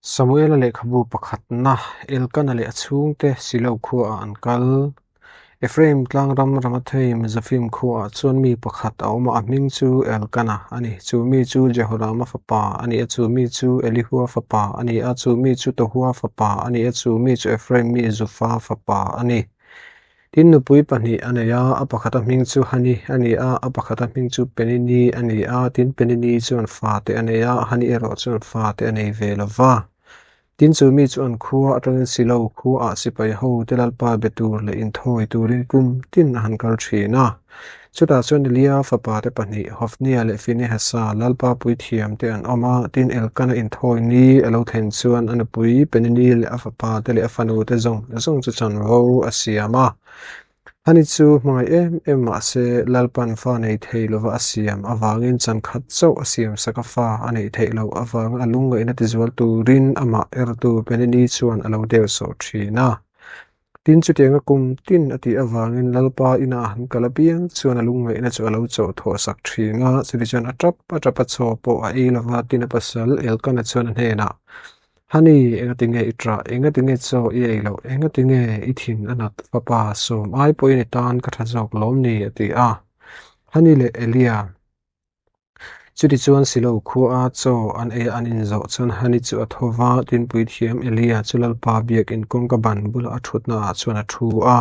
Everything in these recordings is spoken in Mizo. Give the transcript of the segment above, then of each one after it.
Samuela lehkhabu pakhatna, Elkana leh a chhungte Silo khuaah an kal. Ephraim tlangram Ramathaim Zofim khuaah chuan mi pakhat a awm a, a hming chu Elkana a ni. Chu mi chu Jehorama fapa a ni a, chu mi chu Elihua fapa a ni a, chu mi chu Tohua fapa a ni a, chu mi chu Ephraim mi Zufa fapa a ni. Tin, nupui pahnih a nei a, a pakhata hming chu Hani a ni a, a pakhata hming chu Penini a ni a. Tin, Penini chuan fate a nei a, Hani erawh chuan fate a nei ve lo va. Tin, chu mi chu an khua atangin Silo khuaah sipai hote Lalpa be tur leh inthawi turin kum tin a han kal thin a. Chutah chuan Elia fapate pahnih, Hofnia leh Finehasa, Lalpa puithiamte an awm a. Tin, Elkana inthawi ni a lo thlen chuan a nupui Penini leh a fapate leh a fanute zawng zawng chu chanvo a siam a. Ani chu hmangaih em em mah se, Lalpan fa nei thei lova a siam avangin chan khat chauh a siam sak a, fa a neih theih loh avanga a lungngaihna tizual turin amah ertu Penini chuan a lo deuhsawh thin a. Tin, chutianga kum tin a tih avangin Lalpa inah han kal apiang chuan a lungngaihna chu a lo chawh thawh sak thin a, chutichuan a tap a tap a chaw pawh a ei lova, tin a pasal Elkana chuan a hnenah, Hani, engatinge i ṭah? Engatinge chaw i ei loh? Engatinge i thin a nat? Fapa sawm ai pawhin i tan ka ṭha zawk lawm ni? a ti a. Hani leh Elia. Chutichuan Silo khua chaw an ei a an inzawh chuan Hani chu a tho va, Tinpui thiam Elia chu Lalpa biakin kawngka ban bulah a ṭhutna ah chuan a ṭhu a.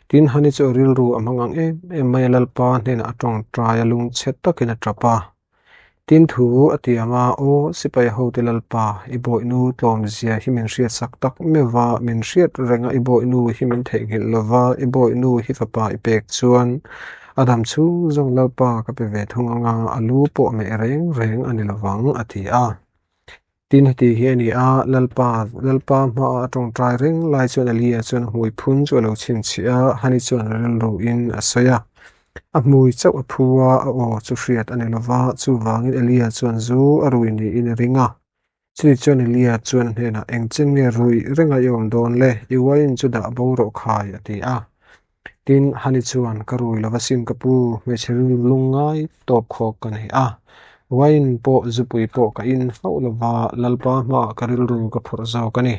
Tin, Hani chu a rilru a hmang ang em em mai a, Lalpa hnenah a ṭawngṭai a, lungchhe takin a ṭap a. Tin thu a tiam a, Aw sipai hote Lalpa, i bawihnu tlawmzia hi min hriatsak tak meuh va, min hriat reng a, i bawihnu hi min theihnghilh lo va, i bawihnu hi fapa i pek chuan a dam chhung zawng Lalpa ka pe ve thung ang a, a lu pawh a meh reng reng a ni lo vang, a ti a. Tin heti hi a ni a, Lalpa, Lalpa hmaah a tawngtai reng lai chuan Elia chuan a hmui phun chu a lo chhinchhiah a, Hani chuan rilruin a sawi a. A hmui chauh a phu a, a aw chu hriat a ni lo va, chuvangin Elia chuan zu a rui niin a ring a. Chumi chuan Elia chuan a hnenah, Engchen nge rui renga i awm dawn le? I uain chu dah bo rawh khai, a ti a. Tin, Hani chuan, Ka rui lova sim ka pu, hmeichhe rilru lungngai tawp khawk ka nei a. Uain pawh zupui pawh ka in hauh lova, Lalpa hmaah ka rilru ka phawrh zawk a ni.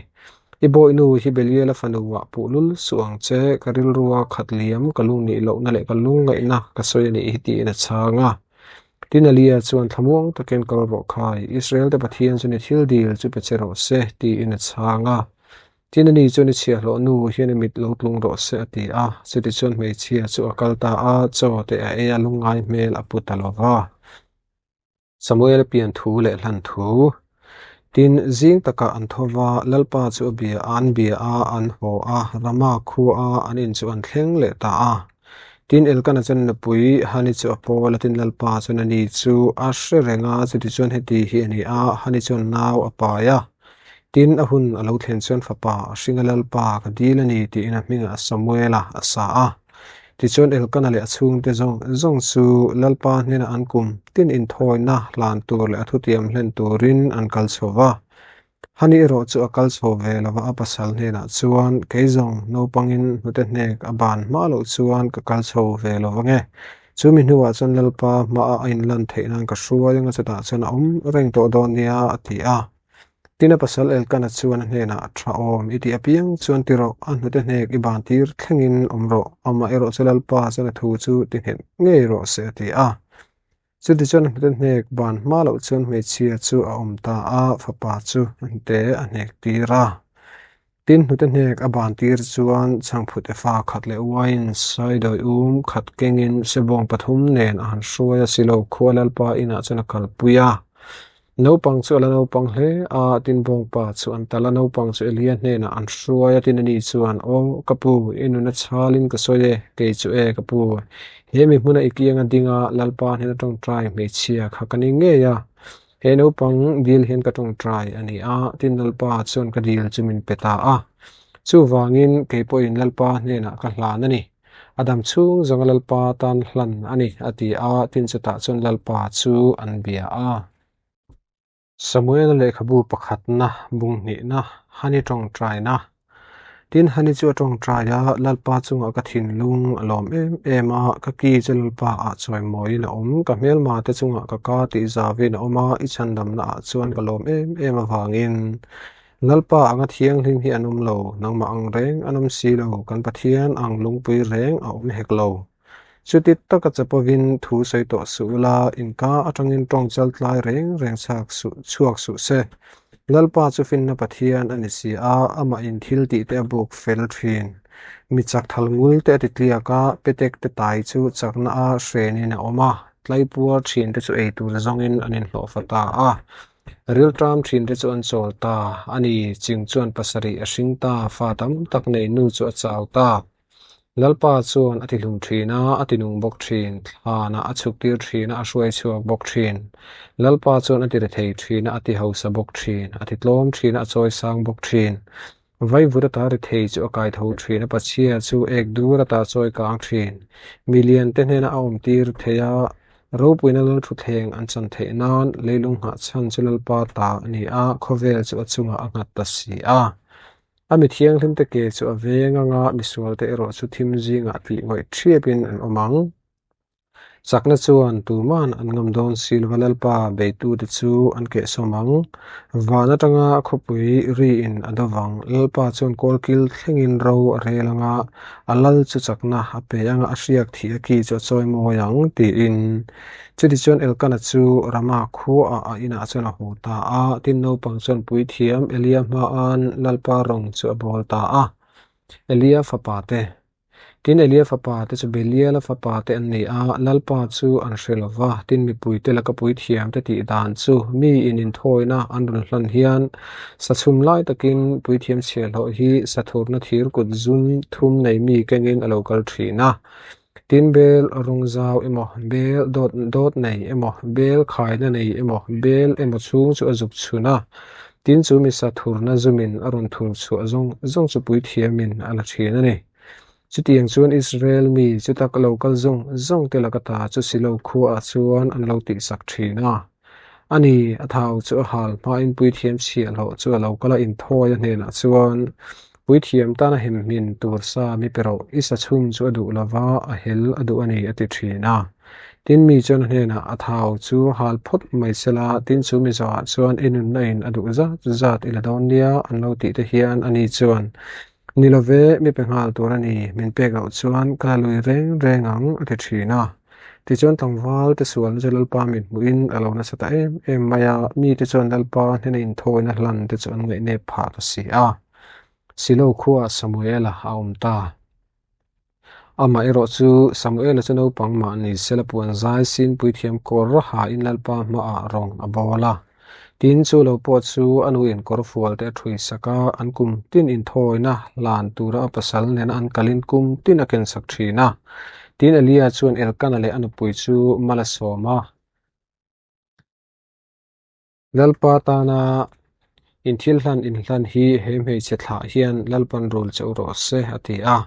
I bawihnu hi Beliala fanuah puh lul suh ang che, ka rilrua khat liam ka lungnih lohna leh ka lungngaihna ka sawi a nih hi tiin a chhang a. Tin, Elia chuan thlamuang takin kal rawh khai, Israel-te Pathian chu ni thil dil chu pe che rawh se, tiin a chhang a. Tin, ani chuan i chhiahhlawh nu hian i mit lo tlung rawh se a ti a. Chutichuan hmeichhia chu a kal ta a, chaw te a ei a, lungngai hmel a pu ta lo va. Samuel pian thu leh hlan thu. Tin, zing takah an tho va, Lalpa chu a bia a, an bia a, an haw a, Rama khua a, an in chu an thleng leh ta a. Tin, Elkana chuan nupui Hani chu a pawl a, tin Lalpa chuan ani chu a hre reng a, chutichuan heti hi a ni a, Hani chuan nau a pai a. Tin, a hun a lo thlen chuan fapa a hringa Lalpa ka dil a ni tiin a hmingah Samuela a sa a. Tichuan Elkana leh a chhungte zawng zawng chu Lalpa hnenah an kum tin inthawina hlan tur leh a thutiam hlen turin an kal chho va. Hani erawh chu a kal chho ve lo va, a pasal hnenah chuan, Kei zawng naupangin hnute hnek a ban hma loh chuan ka kal chho ve lo vang e. Chu mi hnuah chuan Lalpa hmaah a inlan theih nan ka hruai anga chutah chuan a awm reng tawh dawn nia, a ti a. Tin a pasal Elkana chuan a hnenah, Tha awm, i tih apiang chuan ti rawh, a hnute hnek i ban tir thlengin awm rawh, amah erawh chu Lalpa chuan a thu chu ti nghet ngei rawh se, a ti a. Chutichuan a hnute hnek ban hma loh chuan hmeichhia chu a awm ta a, fapa chu a hnute a hnek tir a. Tin, hnute hnek a ban tir chuan chhangphut efa khat leh uain saidawi um khat kengin sebawng pathum nen a han hruai a, silo khua Lalpa inah chuan a kalpui a. Naupang chu a la naupang hle a, tin bawngpa chu an tal a, naupang chu Elia hnenah an hruai a, tin ani chuan, Aw, ka pu, i nuna chhalin ka sawi e, kei chu e, ka pu, he mi hmuna i kianga dinga Lalpa hnena tawngtai hmeichhia kha ka ni ngei a, he naupang dil hian ka tawngtai a ni a, tin Lalpa chuan ka dil chu min pe ta a. Chuvangin kei pawhin Lalpa hnenah ka hlan a ni. A dam chhung zawnga Lalpa tan hlan a ni, a ti a, tin chutah chuan Lalpa chu an bia a. Samuela lehkhabu pakhatna, bung hnihna, Hani tawngtaina. Tin, Hani chu a tawngtai a, Lalpa chungah ka thinlung a lawm em em a, ka ki chu Lalpa ah chawimawiin a awm, ka hmelma te chungah ka ka tih zavin a awm a, i chhandamna ah chuan ka lawm em em avangin Lalpa anga thianghlim hi an awm lo, nangmah ang reng an awm si lo, kan Pathian ang lungpui reng a awm hek lo. Chuti taka chapovin thu sawi tawh suh ula, inka atangin tawng chal tlai reng reng chhak suh chhuak suh se. Lalpa chu finna Pathian a ni si a, amah in thil tih te a buk fel thin. Mi chak thal ngul te a ti tliak a, petek te tai chu chakna a hrenin a awm a, tlaipuar thin te chu eitur zawngin an inhlawhfa ta a. Rilṭam thin te chu an chawl ta a ni, ching chuan pasarih a hring ta, fa tam tak nei nu chu a chau ta. Lalpa chuan a tihlum thin a, a tinung bawk thin, thlanah a chhuk tir thin a, a hruai chhuak bawk thin. Lalpa chuan a ti rethei thin a, a ti hausa bawk thin, a ti tlawm thin a, a chawi sang bawk thin. Vaivut ata rethei chu a kai tho thin a, Pachhia chu ek dur ata chawi kang thin. Milian te hnena a awm tir thei a, ropuina lal thutthleng an chan theih nan leilung nghah chhan chu Lalpa ta a ni a, khawvel chu a chungah a nghat ta si a. A mi thianghlim te ke chu a veng anga misual te erawh chu thim zingah tih ngawih thiapin an awm ang. Chakna chuan tuman an ngam dawn si lova Lalpa beitute chu an kehsawm ang. Van atanga khawpui riin a do vang. Lalpa chuan kawlkil thlengin ro a rel anga a lal chu chakna a pe anga a hriak thih a ki chu a chawi mawi ang tiin. Chutichuan Elkana chu Rama khuaah a inah chuan a haw ta a, tin naupang chuan puithiam Elia hmaah Lalpa rawng chu a bawl ta a. Elia fapa te. Tin Elia fapa te chu Beliala fapa te an ni a, Lalpa chu an hre lo va, tin mipuite laka puithiam te tih dan chu mi in inthawina an rawn hlan hian sachhum lai takin puithiam chhiahhlawh hi sathurna thir kut zum thum nei mi kengin a lo kal thin a. Tin bel rawng zau emaw, bel dawt dawt nei emaw, bel khaina nei emaw, bel emaw chhung chu a zuk chhun a. Tin chu misa thurna zumin a rawn thur chhuah zawng zawng chu puithiamin a la thin a ni. Chutiang chuan Israel mi chutak lo kal zawng zawng te laka ta chu Silo khuaah chuan an lo tihsak thin a. A ni, a thau chu a hal hmain puithiam chhiahhlawh chu a lo kal a inthawi a hnenah chuan, Puithiam tana hemhmin tur sa mi pe rawh, i sa chhum chu a duh lova, a hel a duh a ni, a ti thin a. Tin mi chuan a hnenah, A thau chu hal phawt mai sela, tin chu mi zawhah chuan i nunna in a duh zat zat i la dawn nia, an lo tih te hian a ni chuan, Ni love, mi pe nghal tur a ni, min pek loh chuan ka la lui reng reng ang, a ti thin a. Tichuan tlangval te sualna chu Lalpa mit hmuhin a lo nasa ta em em mai a, mite chuan Lalpa hnena inthawina hlan te chu an ngaihnep phah ta si a. Silo khuaah Samuela a awm ta. Amah erawh chu Samuela chu naupang mah ni sela puan zai sin puithiam kawr hain Lalpa hmaah rawng a bawl a. Tin chu lo pawh chu a nuin kawr fual te a ṭhui sak a, an kum tin inthawina hlan tura a pasal nena an kalin kum tin a kensak ṭhin a. Tin Elia chuan Elkana leh a nupui chu mal a sawm a. Lalpa tana inthil hlan inhlan hi he hmeichhe thlah hian Lalpan rul che u rawh se, a ti a.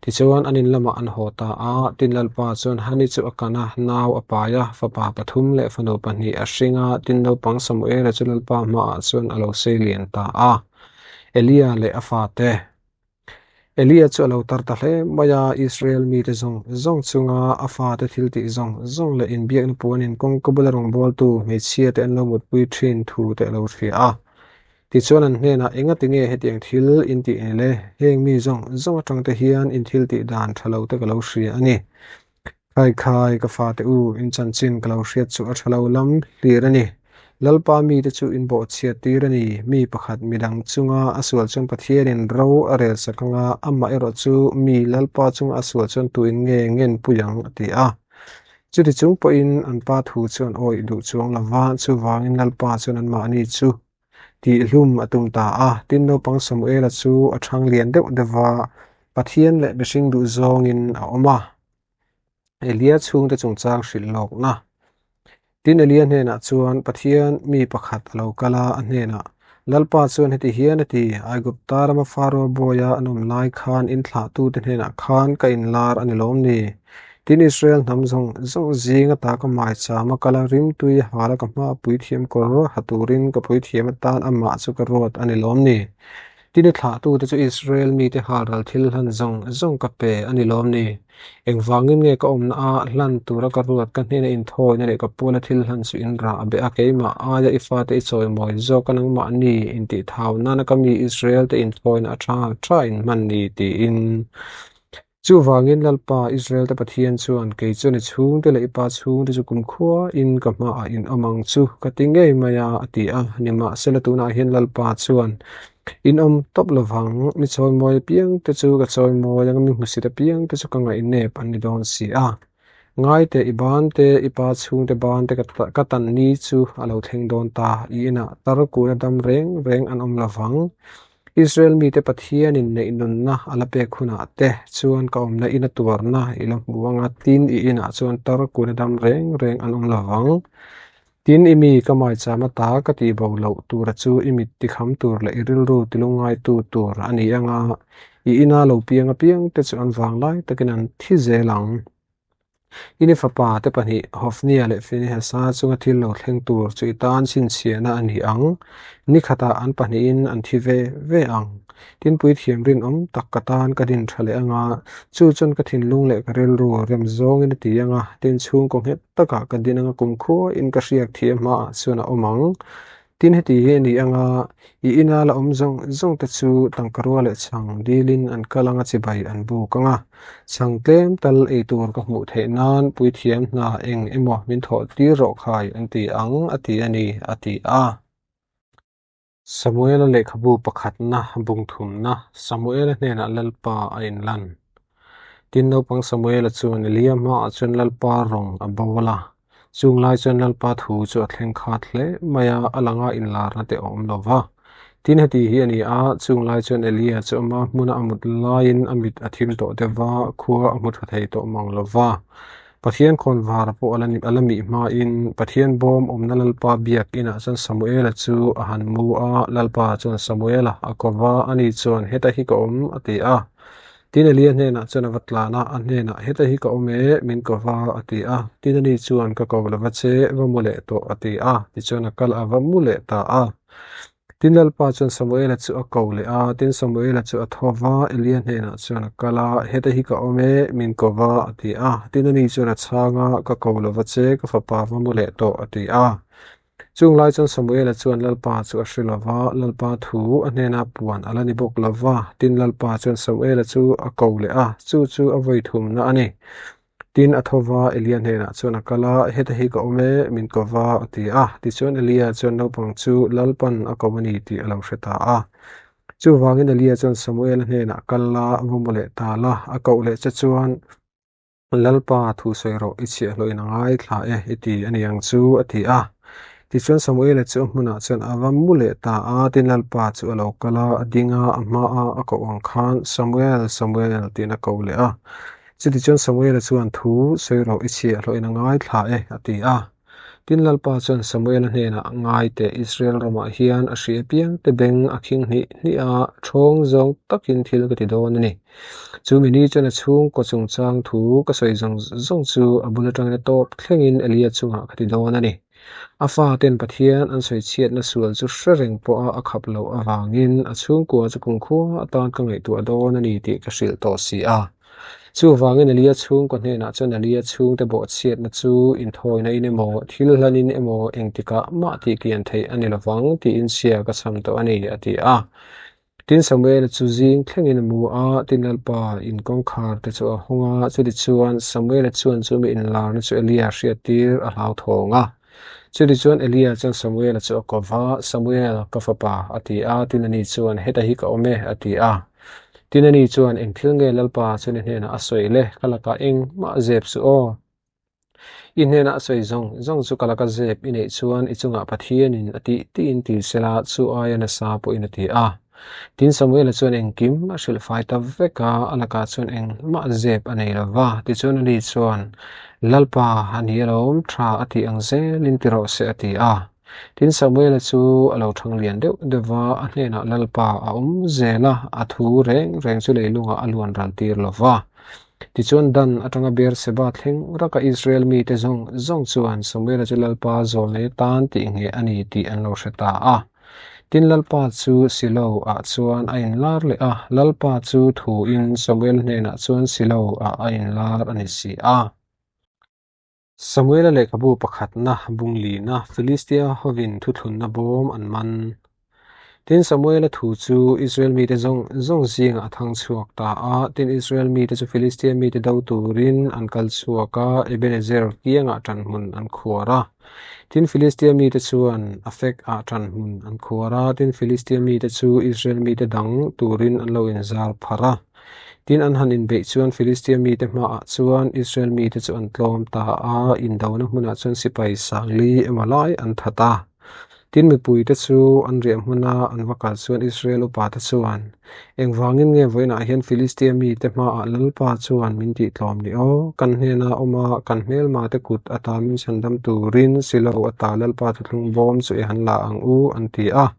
Tichuan an in lamah an haw ta a, tin Lalpa chuan Hani chu a kan a, nau a pai a, fapa pathum leh fanu pahnih a hring a, tin naupang Samuela chu Lalpa hmaah chuan a lo sei lian ta a. Elia leh a fate. Elia chu a lo tar ta hle mai a, Israel mite zawng zawng chunga a fate thil tih zawng zawng leh inbiakna puanin kawngka bula rawngbawltu hmeichhia te an lo mutpui thin thu te a lo hria a. Tichuan an hnenah engati nge hetiang thil in tih ni le? Heng mi zawng zawng atang te hian in thil tih dan tha lo te ka lo hria a ni. Khai khai, ka fate u, in chanchin ka lo hriat chu a tha lo lam hlir a ni. Lalpa mite chu in bawhchhiat tir a ni. Mi pakhat midang chunga a sual chuan Pathianin ro a rel sak anga amah erawh chu mi Lalpa chunga a sual chuan tuin nge ngen pui ang a ti a. Chuti chung pawhin an pa thu chu an awih duh chuang lo va, chuvangin Lalpa chuan anmahni chu tihhlum a tum ta a. Tin, naupang Samuela chu a chhang lian deuh deuh va, Pathian leh mihring duh zawngin a awm a. Elia chhungte chungchang hrilh lawkna. Tin, Elia hnenah chuan Pathian mi pakhat a lo kal a, a hnenah, Lalpa chuan heti hian a ti, Aigupta rama Faro bawia an awm lai khan in thlahtute hnenah khan ka inlar a ni lawm ni? Tin, Israel hnam zawng zawng zing ata ka maicham a kal a, rimtui hala ka hma puithiam kawr ha turin ka puithiam atan amah chu ka ruat a ni lawm ni? Tin, i thlahtute chu Israel mite halral thil hlan zawng zawng ka pe a ni lawm ni? Engvangin nge ka awmna a hlan tura ka ruat ka hnena inthawina leh ka puala thil hlan chu in rah a beh a, keimah aia i fate i chawimawi zawk a nangmahni intih thau nana ka mi Israel te inthawina a tha tha in hman ni tiin. Chuvangin Lalpa, Israel te Pathian chuan kei chuan i chhungte leh i pa chhungte chu kumkhua in ka hmaah in awm ang chu ka ti ngei mai a, a ti a. Nimahsela tunah hian Lalpa chuan In awm tawp lovang, mi chawimawi apiang te chu ka chawimawi ang, mi hmusit apiang te chu ka ngaihnep an ni dawn si a. Ngai teh, i ban te, i pa chhungte ban te ka tan ni chu a lo thleng dawn ta, i inah tar kuna dam reng reng an awm lovang. Israel mite Pathianin neih nunna a la pek hunah te chuan ka awmna ina tuarna i la hmu anga tin i inah chuan tar kuna dam reng reng an awm lovang. Tin, i mi ka maicham ata ka tih bo loh tura chu i mit tikham tur leh i rilru tilungngaitu tur a ni anga i ina lo piang apiang te chu an vang lai takin an thi zel ang. I ni fapa te pahnih, Hofnia leh Finehasa chunga thil lo thleng tur chu i tan chhinchhiahna a ni ang. Ni khatah an pahnihin an thi ve ve ang. Tin, puithiam rinawm tak ka tan ka din tha leh anga, chu chuan ka thinlung leh ka rilru rem zawngin a ti anga, tin chhungkaw nghet takah ka din anga kumkhuain ka hriak thiam hmaah chuan a awm ang. Tin, heti hi a ni anga, i ina la awm zawng zawng te chu tangkarua leh chhang dilin an kal anga chibai an buk anga, chhang tlem tal ei tur ka hmuh theih nan puithiam hna eng emaw min thawh tir rawh khai an ti ang a ti a ni, a ti a. Samuela lehkhabu pakhatna bungthumna Samuela hnenah Lalpa a inlan. Tin, naupang Samuela chuan Elia hmaah chuan Lalpa rawng a bawl a. Chung lai chuan Lalpa thu chu a thleng khat hle mai a, a langa inlarna te a awm lo va. Tin, heti hi a ni a, chung lai chuan Elia chu ama hmuna a mut laiin a mit a thim tawh deuh va, khua a hmu tha thei tawh mang lo va. Pathian khawnvar pawh a la a la mih hmain Pathian bawm awmna Lalpa biak inah chuan Samuela chu a han mu a, Lalpa chuan Samuela a ko va, ani chuan, Heta hi ka awm, a ti a. Tin Elia hnenah chuan a va tlan a, a hnenah, Heta hi ka awm e, min ko va, a ti a. Tin ani chuan, Ka ko lo va che, va mu leh tawh, a ti a. Tichuan a kal a va mu leh ta a. Tin Lalpa chuan Samuela chu a ko leh a, tin Samuela chu a tho va, Elia hnenah chuan a kal a, Heta hi ka awm e, min ko va, a ti a. Tin ani chuan a chhang a, Ka ko lo va che, ka fapa va mu leh tawh, a ti a. Chung lai chuan Samuela chuan Lalpa chu a hre lo va, Lalpa thu a hnena puan a la ni bawk lo va. Tin Lalpa chuan Samuela chu a ko leh a, chu chu a vawi thumna a ni. Tin, a tho va, Elia hnenah chuan a kal a, Heta hi ka awm e, min ko va, a ti a. Tichuan Elia chuan naupang chu Lalpan a ko a ni tih a lo hre ta a. Chuvangin Elia chuan Samuela hnenah kal la, va mu leh ta la, a koh leh che chuan, Lalpa, thu sawi rawh, i chhiahhlawhin a ngaithla e, i ti a ni ang chu, a ti a. Tichuan Samuela chu a hmunah chuan a va mu leh ta a, tin Lalpa chu a lo kal a, a ding a, a hmaah a koh ang khan, Samuel, Samuel, tiin a ko leh a. Chutichuan Samuela chuan thu sawi rawh i chhiahhlawhin a ngaithla e, a ti a. Tin Lalpa chuan Samuela hnenah, Ngai teh, Israel ramah hian a hri apiangte beng a khing hnih hnih a, ṭhawng zawng takin thil ka ti dawn a ni. Chu mi ni chuan a chhungkaw chungchang thu ka sawi zawng zawng chu a bul atangin a tawp thlengin Elia chungah ka ti dawn a ni. A faten Pathian an sawi chhiatna sual chu hre reng pawha a khap loh avangin a chhungkua chu kumkhua atan ka ngaihtuah dawn a ni tih ka hrilh tawh si a. Chuvangin Elia chhungkaw hnenah chuan Elia chhungte bawhchhiatna chu inthawina in emaw, thil hlanin emaw engtikah mah tih kian theih a ni lovang tiin chhia ka chham tawh a ni, a ti a. Tin Samuela chu zing thlengin a mu a, tin Lalpa in kawngkhar te chu a hawng a, chutichuan Samuela chuan chu mi inlarna chu Elia hriattir a hlauthawng a. Chutichuan Elia chuan Samuela chu a ko va, Samuel, ka fapa, a ti a, tin ani chuan, Heta hi ka awm e, a ti a. Tin ani chuan, Eng thil nge Lalpa chuan i hnenah a sawi le, ka lakah engmah zep suh aw. I hnenah a sawi zawng zawng chu ka laka zep i neih chuan i chungah Pathianin a tih tiin ti sela chu aia nasa pawhin a ti a. Tin Samuela chuan engkim a hrilh fai ta vek a, a lakah chuan engmah zep a nei lo va. Tichuan ani chuan, Lalpa, a ni alawm, tha a tih ang zelin ti rawh se a ti a. Tin Samuela chu a lo thang lian deuh deuh va, a hnenah Lalpa a awm zel a, a thu reng reng chu leilungah a luan ral tir lo va. Tichuan Dan atanga Beer-seba thleng raka Israel mite zawng zawng chuan Samuela chu Lalpa zawlnei atan tih ngheh a ni tih an lo hre ta a. Tin, Lalpa chu Silo-ah chuan a inlar leh a, Lalpa chu thuin Samuel hnenah chuan Silo-ah a inlar a ni si a. Samuela lehkhabu pakhatna bung lina Filistia hovin thuthlunna bawm an man. Tin, Samuela thu chu Israel mite zawng zawng zingah a thang chhuak ta a. Tin, Israel mite chu Filistia mite do turin an kal chhuak a, Ebenezer kiangah ṭanhmun an khuar a. Tin, Filistia mite chuan Afek-ah ṭanhmun an khuar a. Tin, Filistia mite chu Israel mite dang turin an lo inzar pharh a. Tin, an han inbeih chuan Filistia mite hmaah chuan Israel mite chu an tlawm ta a, indona hmunah chuan sipai sangli emaw lai an that a. Tin, mipuite chu an riah hmuna an va kal chuan Israel upate chuan, Engvangin nge vawiinah hian Filistia mite hmaah Lalpa chuan min tihtlawm ni aw? Kan hnena awm a, kan hmelmate kut ata min chhandam turin Silo ata Lalpa thuthlung bawm chu i han la ang u, an ti a.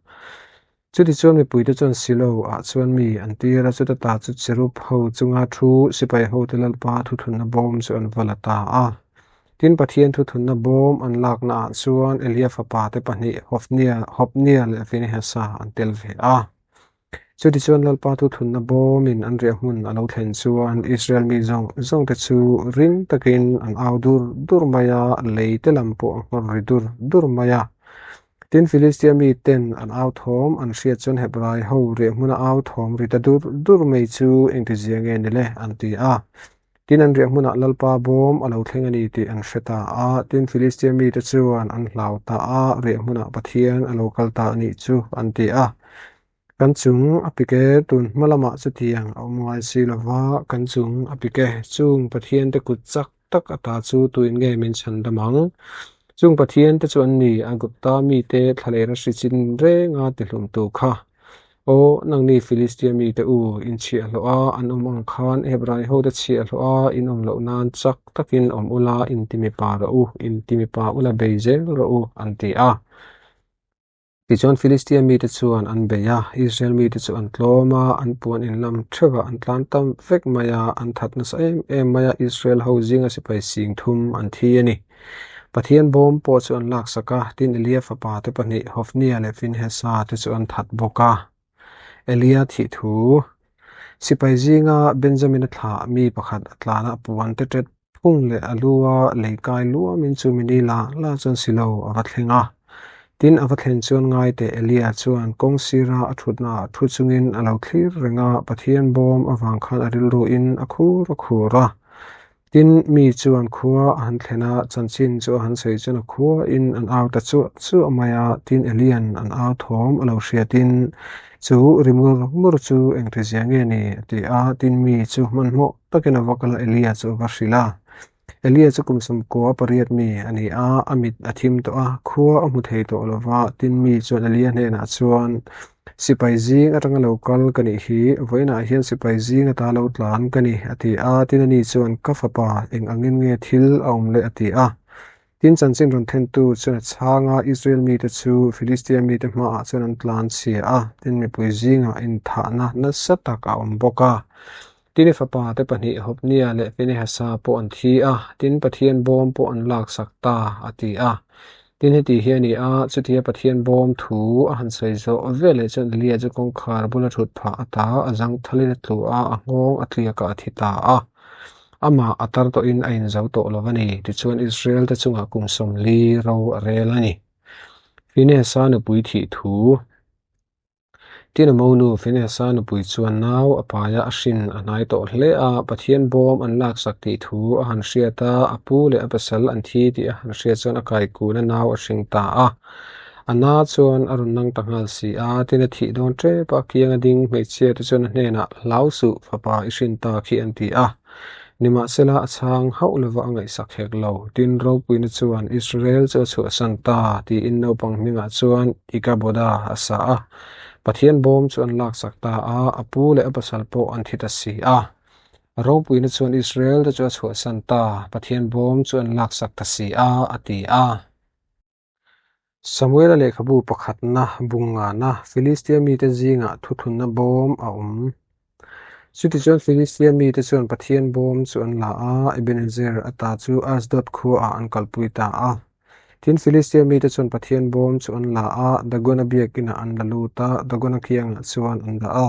Chutichuan mipuite chuan Silo ah chuan mi an tir a, chuta ta chu cherub ho chunga thu sipai hote Lalpa thuthunna bawm chu an va la ta a. Tin, Pathian thuthunna bawm an lakna ah chuan Elia fapa te pahnih Hofnia, Hopnia leh Finehasa an tel ve a. Chutichuan Lalpa thuthunna bawmin an riah hmun a lo thlen chuan Israel mi zawng zawng te chu ring takin an au dur dur mai a, lei te lam pawh a nghawr ri dur dur mai a. Tin, Filistia miten an au thawm an hriat chuan Hebrai ho riah hmuna au thawm ri ta dur dur mai chu engtizia nge ni le? an ti a. Tin, an riah hmunah Lalpa bawm a lo thleng a ni tih an hre ta a. Tin, Filistia mite chuan an hlau ta a, riah hmunah Pathian a lo kal ta a nih chu an ti a. Kan chung a pik e, tun hma lamah chutiang a awm ngai si lo va, kan chung a pik e, chung Pathian te kut chak tak ata chu tuin nge min chhan dam ang? Chung Pathian te chu an ni, Aigupta mite thlalera hri chin renga tihlumtu kha. Aw, nangni Filistia mite u, in chhiahhlawh a, an awm ang khan Hebrai hote chhiahhlawh a, in awm loh nan chak takin awm ula, intimipa rawh u, intimipa ula bei zel rawh u, an ti a. Tichuan Filistia mite chuan an bei a, Israel mite chu an tlawm a, an puan in lam theuh a, an tlan tam vek mai a, an that nasa em em mai a, Israel ho zinga sipai sing thum an thi a ni. Pathian bawm pawh chu an laksak a, tin Elia fapa te pahnih Hofnia leh Finhesa te chu an that bawk a. Elia thih thu Sipai zinga Benjamina thlah mi pakhat a tlan a puan te tet phung leh a lu a lei kai luamin chu mini la la chuan silo a va thleng a. Tin, a va thlen chuan ngai teh Elia chuan kawng sira a thutna ah thu chungin a lo thlir reng a, Pathian bawm avang khan a rilruin a khur a khur a. Tin, mi chuan khua a han thlen a, chanchin chu a han sawi chuan a khuain an au ta chuah chuah mai a, tin Elian an au thawm a lo hriatin chu ri mur mur chu engtizia nge ni a ti a, tin mi chu hmanhmawh takin a va kal a, Elia chu a va hrilh a. Elia chu kum sawmkua pariat mi a ni a, a mit a thim tawh a, khua a hmu thei tawh lo va, tin mi chuan Elia hnenah chuan, Sipai zing atanga lo kal ka nih hi, vawiinah hian sipai zing ata lo tlan ka ni, a ti a. Tin ani chuan, Ka fapa, eng angin nge thil a awm le? a ti a. Tin chanchin rawn thentu chuan a chhang a, Israel mite chu Filistia mite hmaah chuan an tlan chhia a, tin mipui zingah inthahna nasa tak a awm bawk a. Tin i fapa te pahnih Hopnia leh Finehasa pawh an thi a, tin Pathian bawm pawh an laksak ta, a ti a. Tin heti hi a ni a, chutia Pathian bawm thu a han sawi zawh veleh chuan Elia chu kawngkhar bula thut phah a ta, a zang thalin a tlu a, a nghawng a tliak a, a thi ta a. Amah a tar tawhin a inzo tawh lo a ni. Tichuan Israel te chungah kum 40 ro a rel a ni. Finehasa nupui thih thu. Tin a monu Finehasa nupui chuan nau a paia a hrin a hnai tawh hle a, Pathian bawm an laksak tih thu a han hriat a, a pu leh a pasal an thi tih a han hriat chuan a kaikun a nau a hring ta a. A na chuan a rawn nang ta nghal si a, tin a thih dawn tep a, kiang a ding hmeichhia te chuan a hnenah, Hlau suh, fapa i hrin ta khi an ti a. Nimahsela a chhang hauh lova a ngaihsak hek lo. Tin, ropuina chuan Israel chu a chhuahsan ta, tiin naupang hmingah chuan Ikaboda a sa a. Pathian bawm chu an laksak ta a, a pu leh a pasal pawh an thi ta si a. Ropuina chuan Israel te chu a chhuahsan ta, Pathian bawm chu an laksak ta si a, a ti a. Samuela lehkhabu pakhatna bungngana Filistia mite zingah thuthunna bawm a awm. Chutichuan Filistia mite chuan Pathian bawm chu an la a, Ebenezer ata chu Asdod khuaah an kalpui ta a. Tin, Filistia mite chuan Pathian bawm chu an la a, Dagona biakinah an la lut a, Dagona kiangah chuan an dah a.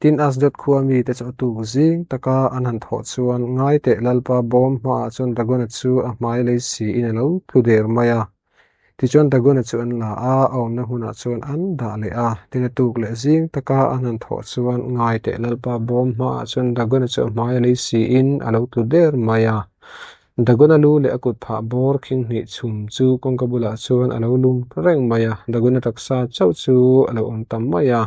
Tin, Asdod khua mite chu a tuk zing taka an han thawh chuan ngai teh Lalpa bawm hmaah chuan Dagona chu a hmai lei siin a lo tlu der mai a. Tichuan Dagona chu an la a, a awmna hmunah chuan an dah leh a. Tin, a tuk leh zing taka an han thawh chuan ngai teh Lalpa bawm hmaah chuan Dagona chu a hmai lei siin a lo tlu der mai a. Dagona lu leh a kut phah bawr khing hnih chhum chu kawngka bulah chuan a lo lum reng mai a, Dagona taksa chauh chu a lo awm ta mai a.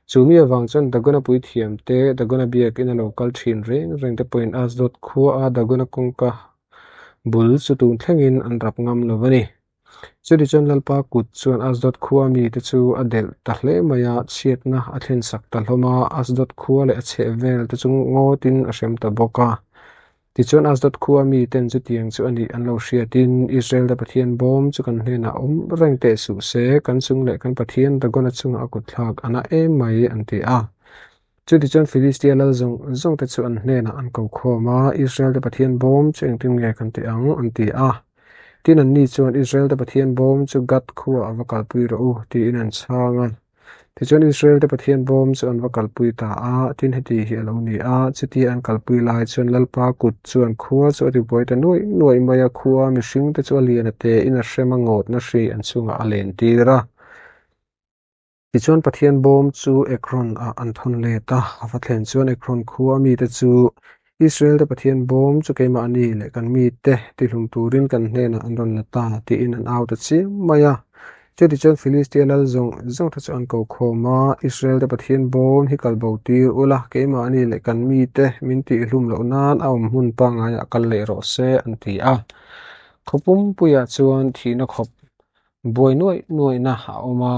Chu mi avang chuan Dagona puithiam te, Dagona biakin a lo kal thin reng reng te pawhin Asdod khua a Dagona kawngka bul chu tun thlengin an rap ngam lo a ni. Chutichuan Lalpa kut chuan Asdod khua mite chu a delh ta hle mai a, chhiatna a thlensak ta hlawm a, Asdod khua leh a chheh vel te chu ngawtin a hrem ta bawk a. Tichuan Asdod khua miten chutiang chu a nih an lo hriatin, Israel te Pathian bawm chu kan hnenah awm reng teh suh se, kan chung leh kan Pathian Dagona chungah a kutthlak a na em mai, an ti a. Chutichuan Filistia lal zawng zawng te chu an hnenah an ko khawm a, Israel te Pathian bawm chu engtin nge kan ti ang? an ti a. Tin anni chuan, Israel te Pathian bawm chu Gath khuaah va kalpui rawh u, tiin an chhang a. Tichuan Israel te Pathian bawm chu an va kalpui ta a, tin heti hi a lo ni a, chutia an kalpui lai chuan Lalpa kut chuan khua chu a ti buai ta nuaih nuaih mai a, khua mihring te chu a lian a tein a hrem a ngawtna hri an chungah a len tir a. Tichuan Pathian bawm chu Ekron ah an thawn let a, a va thlen chuan Ekron khua mite chu Israel te Pathian bawm chu keimahni leh kan mite tihlum turin kan hnenah an rawn la ta tiin an au ta chiam mai a. Chutichuan Filistia lal zawng zawng te chu an ko khawm a, Israel te Pathian bawm hi kal bo tir ula, keimahni leh kan mite min tihlum loh nan a awm hmun pangaiah kal leh rawh se an ti a. Khawpumpuiah chuan thihna khawp Buai nuaih nuaihna a awm a,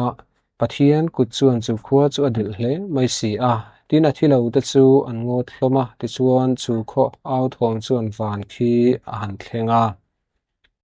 Pathian kut chuan chu khua chu a delh hle mai si a. Tin a thi lo te chu an ngawt hlawm a, tichuan chu khaw au thawm chuan van khi a han thleng a.